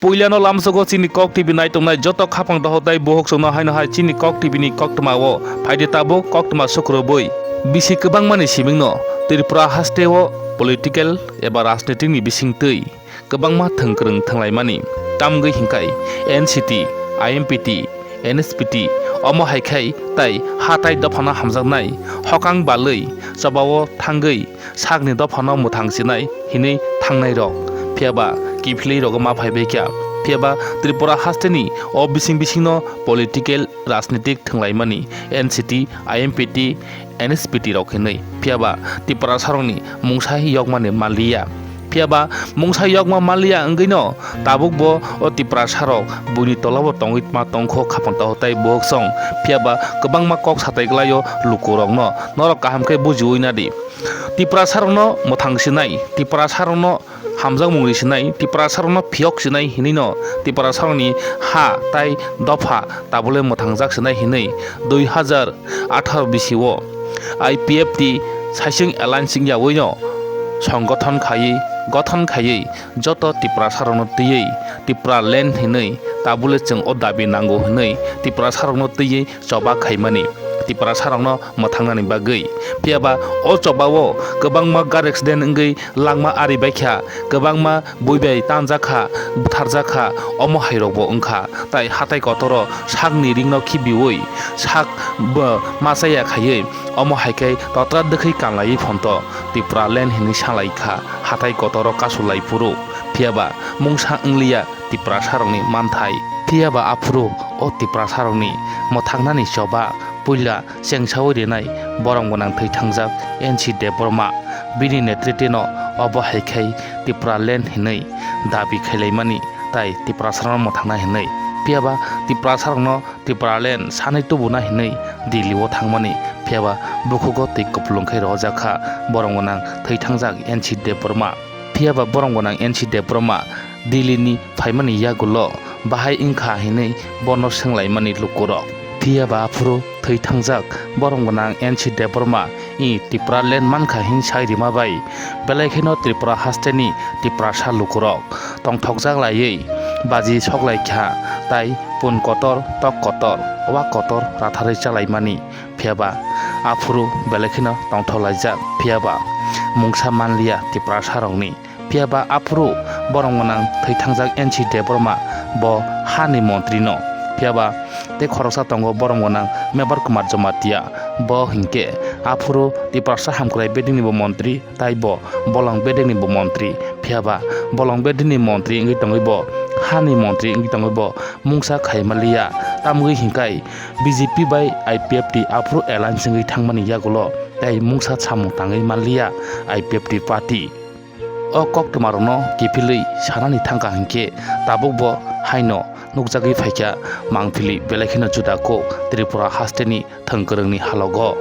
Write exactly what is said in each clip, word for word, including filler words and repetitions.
Puilano lamsogo chini Kok T V naitongnai joto khapang dohor tei buhuk chwngno haino hai chini Kok T V ni koktwma o phaidi tabuk koktwma sukrubwi. Bisi kwbangmani simingno Tripura haste o political eba rajnitik ni bisingtwi kwbangma thwngkwrwng thwnglaimani, tamgwi hinkhai N C T, I M P T, N S P T, omo hai khai tai ha tai dophano hamjaknai, hokang balwi chobao thangwi sakni dophano mwthang sinai hinwi thangnairok, phiyaba kiphilwi rogo ma phaibaikha, phiyaba Tripura hasteni o bising bisingno political rajnitik thwnglaimani N C T, I M P T, N S P T rok hinwi, phiyaba Tiprasarokni mungsa yokmani manliya. Phiyaba mungsa yokma manliya wngwino tabukbo o Tiprasarok buini tolabo tongwi ma tongkho khapang taho tei buhuk song. Phiyaba kwbangma kok satai glaio lukurokno, norok kaham khe bujiwi nadi. Tiprasarokno mwthang sinai, Tiprasarokno hamjakmung ri sinai, Tiprasarokno phiyok sinai hinwino Tiprasarokni ha tai dopha tabule mwthangjak sinai hinwi dui hazar atharo bisio I P F T saising alliance wngyawi no songgothon khaiwi, gothon khaiwi joto Tiprasarokno twiwi Tipraland hinwi tabule chwng o dabi nango hinwi Tiprasarokno twiwi choba khaimani Tiprasarokno mwthangnani bagwi. Phiyaba o chobao kwbangma gari accident wngwi langma ari baikha, kwbangma bui bai tanjakha, butharjakha, omo hairokbo wngkha. Tai hatai kotoro sakni ringno khibiwi sak bo machaya khaiwi, omo hai khe totra dwkhwi kanlaiwi phonto Tipraland hinwi salaikha hatai kotoro kasulai phuru. Phiyaba mungsa wngliya Tiprasarokni manthai. Phiyaba aphuru o Tiprasarokni mwthangnani choba puila chengsawi rinai borok gwnang thwi thangjak N C Debbarma. Bini netritwno obo hai khai Tipraland hinwi dabi khailaimani tai Tiprasarokno mwthangna hinwi. Phiyaba Tiprasarokno Tipraland sanwi tubuna hinwi Delhi o thangmani. Phiyaba bukhugo twi kupulung khai rohorjak kha borok gwnang thwi thangjak N C Debbarma. Phiyaba borok gwnang N C Debbarma Delhi ni phaimani yagulo bahai wngkha hinwi bono swnglaimani lukurok. Phiyaba aphuru thwi thangjak borok gwnang N C Debbarma i Tipraland mankha hin sai rima bai belai kheno Tripura hasteni Tiprasa lukurok tongthokjak laiwi baji soklaikha tai pun kotor, tok kotor, wa kotor ratharwi chalaimani. Phiyaba aphuru belai kheno tongthok laijak, phiyaba mungsa manliya Tiprasarokni. Phiyaba aphuru borok gwnang thwi thangjak N C Debbarma bo hani montri no. Phiyaba tei khoroksa tongo borok gwnang Mebar Kumar Jamatia, bo hinkhe aphuru Tiprasa hamkrai bedekni bo montri, tai bo bolong bedekni bo montri. Phiyaba bolong bedekni montri wngwi tongwi bo hani montri wngwi tongwi bo mungsa khai manliya, tamgwi hinkhai B J P bai I P F T aphuru alliance wngwi thangmani yagulo tei mungsa samung tangwi manliya I P F T party. O koktwmarokno kiphilwi sanani thangkha hinkhe tabukbo haino nukjagwi phaikha mangpili belai kheno juda kok Tripura hasteni thwngkwrwngni halogo.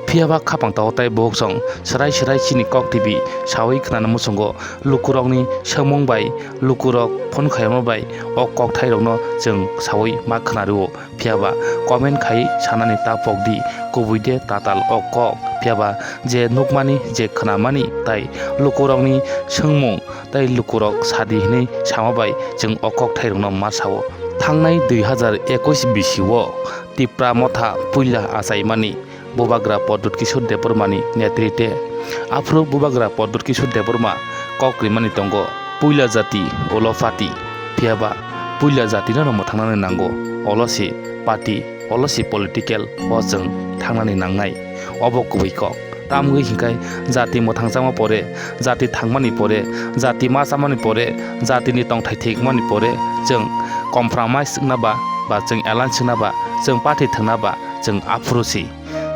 Phiyaba khapang tago tai buhuk song swrai swrai chini Kok T V sawi khnana muchungo lukurokni swngmung bai lukurok phone khaiyama bai o kokthairokno chwng sawi ma khnario. Phiyaba comment khai sanani ta pokdi, kubui de tatal o kok. Phiyaba je nukmani, je khnamani tai lukurokni swngmung tai lukurok sadi hinwi sama bai chwng o kokthairokno ma sao. Thangnai dui hazar ekush bisio Tipra Motha puila achaimani Bubagra Pradyut Kishore Debbarmani netrite. Aphuru Bubagra Pradyut Kishore Debbarma kok rimani tongo puila jati ulo party. Phiyaba puila jatino no mwthangnani nango, olo se party, olo se political o chwng thangnani nangnai. Obo kubui kok. Tamgwi hinkhai jati mwthangjakma pore, jati thangmani pore, jati ma chamani pore, jatini tongthai thikmani pore chwng compromise wngna ba, ba chwng alliance wngna ba, chwng party thwngna ba chwng aphuru se.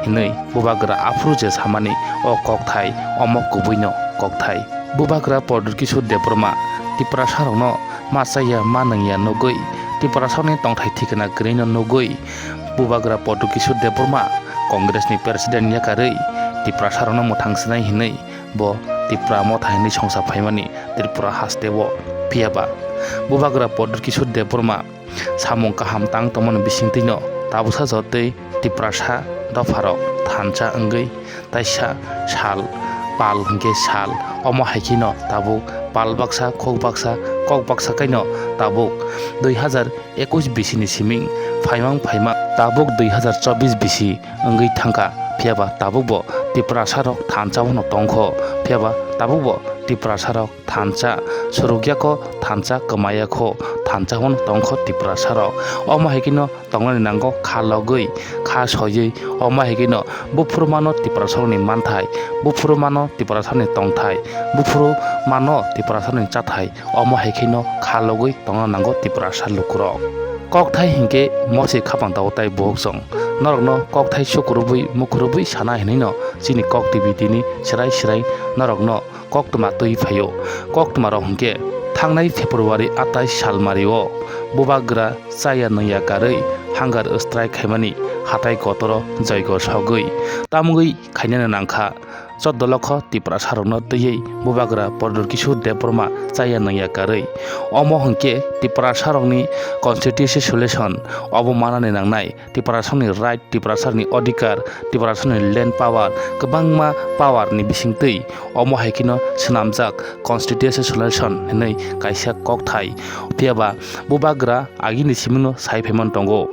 Hinwi Bubagra aphuru je samani o kokthai, omo kubuino kokthai. Bubagra Pradyut Kishore Debbarma Tiprasarokno ma chaya ma nungya nugwi, Tiprasarokni tongthai thikna kwrwino nugwi, Bubagra Pradyut Kishore Debbarma Congressni president yakarwi Tiprasarokno mwthang sinai hinwi bo Tipra Motha hinwi songsa phaimani Tripura hasteo. Phiyaba Bubagra Pradyut Kishore Debbarma samung kaham tang tongmani bisingtwino tabuksa jotoi Tiprasa dopharok thansa wngwi taisa sal, pal hinkhe sal, omo hai kheno tabuk pal baksa, khuk baksa, Kok baksa kaino tabuk dui hazar ekush bisini siming phaimang phaimang tabuk dui hazar chobbish bisi wngwi thangkha, phiyaba tabukbo Tiprasarok thansa wano tongkho, phiyaba tabukbo Tiprasarok thansa, surukyakho thansa, kwmayakho thansa wano tongkho Tiprasarok. Omo hai kheno tongnani nango kha logwi, kha soiwi, omo hai kheno buphuru mano Tiprasarokni manthai, buphuru mano Tiprasarokni tongthai, buphuru mano Tiprasarokni chathai, omo hai kheno kha logwi tongna nango Tiprasa lukurok. Kokthai hinkhe mosi khapang tao tai buhok chwng. Norokno kokthai sukurubwi mukurubwi sana hinwino chini Kok T V tini serai serai norokno koktwma twi phaio. Koktwma rok hinkhe thangnai February atai salmario bubagra chaya nungya karwi hunger strike khaimani hatai kotoro joigo sogwi tamgwi khainani nangkha. Choddo lokho Tiprasarokno twiwi bubagra Pradyot Kishore Debbarma chaya nungya karwi. Omo hinkhe Tiprasarokni constituency solution obo manani nangnai. Tiprasarokni right, Tiprasarokni odhikar, Tiprasarokni land power, kwbangma power ni bisingtwi omo hai kheno swnamjak constituency solution hinwi kaisa kokthai. Phiyaba bubagra agini simino sai phaimani tongo.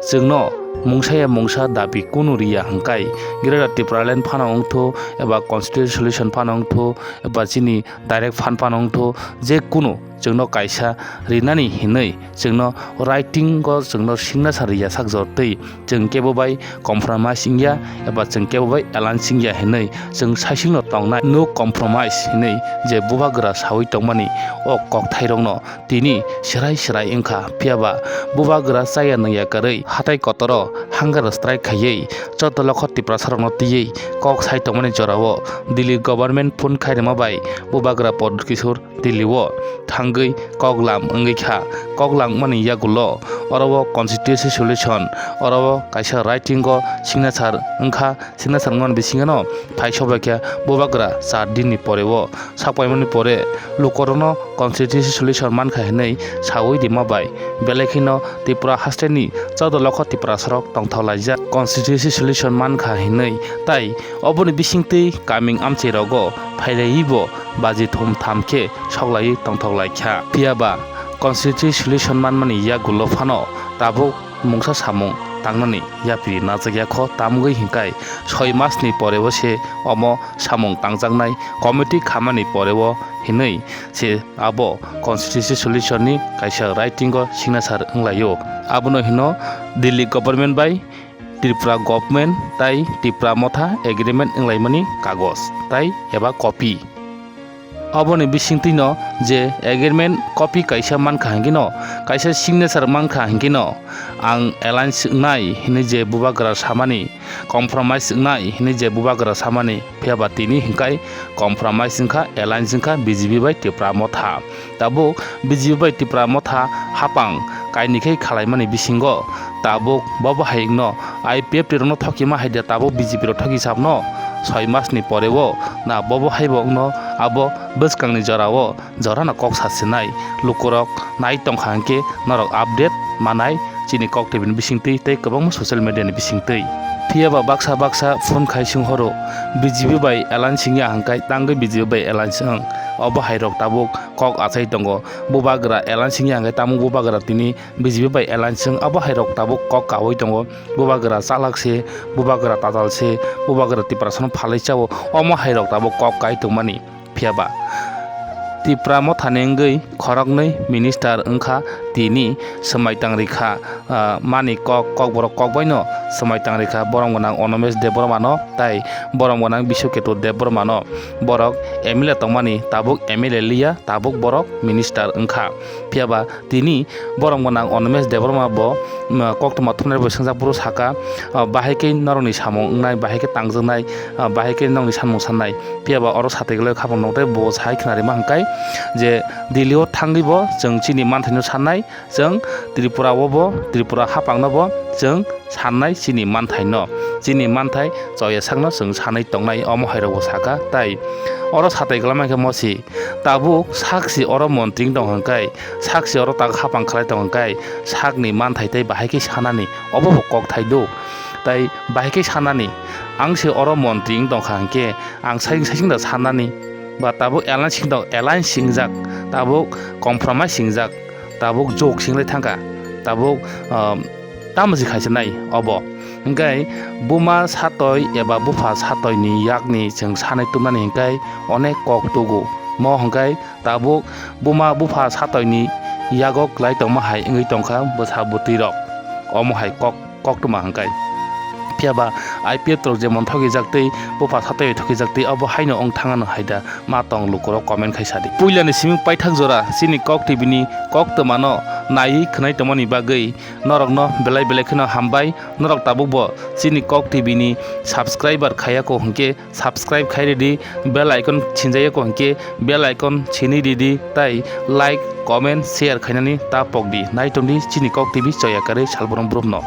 Chwngno mungsa ya mungsa dabi kunu riya hwnkhe Greater Tipraland phano wngthu eba constituency solution phano wngthu eba chini direct fund phano wngthu, je kunu chwngno kaisa rinani hinwi chwngno writing o chwngno signature riya sak jor twi chwng kebo bai compromise wngya eba chwng kebo bai alliance wngya hinwi chwng saisingno tongnai no compromise hinwi je bubagra sawi tongmani o kokthairokno tini serai serai wngkha, phiyaba bubagra chaya nungya karwi hatai kotoro hunger strike khaiwi choddo lokho Tiprasarokno twiwi kok sai tongmani jorao Delhi government phone khai rwma bai bubagra Pradyot Kishore Delhi o thangwi koklam wngwi kha. Koklam wngmani yagulo oro o constituency solution, oro o kaisa writing o signature wngkha. Signature wngmani bisingo no phai sobaikha bubagra char din ni pore o. Sakpaimani pore lukurokno constituency solution mankha hinwi sawi rima bai belai kheno Tripura hasteni chauda lokho Tiprasarok tongthok laijak constituency solution mankha hinwi, tai oboni bisingtwi kaming amchairogo phailaiwibo baji thum tham khe soklaiwi tongthok laikha. Phiyaba constituency solution manmani yagulo phano tabuk mungsa samung tangnani yapri najak yakho, tamgwi hinkhai soi masni porebo se omo samung tangjaknai committee khamani porebo hinwi se abo constituency solution ni kaisa writing o signature wnglaio. Abono hino Delhi government bai Tripura government tai Tipra Motha agreement wnglaimani kagoj tai eba copy. Oboni bisingtwino je agreement copy kaisa mankha hinkheno, kaisa signature mankha hinkheno, ang alliance wngnai hinwi je bubagra samani, compromise wngnai hinwi je bubagra samani, phiyaba tini hinkhai compromise wngkha, alliance wngkha B J P bai Tipra Motha. Tabuk B J P bai Tipra Motha hapang kaini khe khalaimani bisingo tabuk bobo hai wngno I P F T rokno thokima hai de, tabuk B J P rok thoki sabno soi masni poreo na bobo haibo wngno abo bwskangni jorao jorano kok sasinai lukurok nai tongkha hinkhe norok update manai chini Kok T V ni bisingtwi tei kwbangma social media ni bisingtwi. Phiyaba baksa baksa phone khai sung horo B J P bai alliance wngya hwnkhe tangwi B J P bai alliance wng, obo hai rok tabuk kok achai tongo. Bubagra alliance wngya hwnkhe tamo bubagra tini B J P bai alliance wng, abo hai rok tabuk kok kaui tongo. Bubagra chalak se, bubagra tatal se, bubagra Tiprasano phalai chao, omo hai rok tabuk kok kai tongmani. Phiyaba Tipra Mothani wngwi khoroknwi minister wngkha, tini swmai tang rikha, ah, mani kok, kokborok kokbaino swmai tang rikha, borom gwnang Onomesh Debbarmano tai borom gwnang Biswaketu Debbarmano. Borok M L A tongmani, tabuk M L A liya, tabuk borok minister wngkha. Phiyaba tini borom gwnang Onomesh Debbarma bo, mm, koktwma thumnai bai swngjak, phuru saka, ah, bahai khe norokni samung wngnai, bahai khe tangjaknai, ah, bahai khe nokni samung sannai. Phiyaba oro satai glai khapang nokdai bo sai khna rima hwnkhe je Delhi o thangwi bo chwng chini manthaino sannai, chwng Tripura o bo, Tripura hapangno bo chwng sannai chini manthaino, chini manthai choya sakno chwng sanwi tongnai, omo hai rokbo saka. Tai oro satai glama khe mosi tabuk sakchi oro montri wng tong hwnkhe, sakchi oro tak hapang khlai tong hwnkhe, sakni manthai tei bahai khe sanani obo bo kokthai do. Tai bahai khe sanani, ang se oro montri wng tongkha hwnkhe, ang sai, saising da sanani, ba tabuk alliance sing tong, alliance singjak, tabuk compromise singjak, tabuk jok singlai thangkha, tabuk, um, tamo se khaisa nai obo. Hingkai buma satoi eba bupha satoi ni yakni chwng sanai tubnani hingkai onek kok tugo. Mo hingkai tabuk buma bupha satoi ni yago kwlai tongma hai wngwi tongkha bwsa bwtwi rok. Omo hai kok koktwma hingkai. Phiya ba I P F rok jemon thokijak tei bupha satoi thokijak tei obo haino wng thangano hai da ma tong lukurok comment khai sadi. Puilani siming paithak jora chini Kok T V ni koktwmano naiwi khwnai tongmani bagwi norokno belai belai kheno hambai. Norok tabukbo chini Kok T V ni subscriber khaiya ko hwnkhe subscribe khai ridi, bell icon sinjaya ko hwnkhe bell icon sinwi ridi tai like, comment, share khainani ta pokdi. Nai tongdi chini Kok T V choya karwi salborong brumno.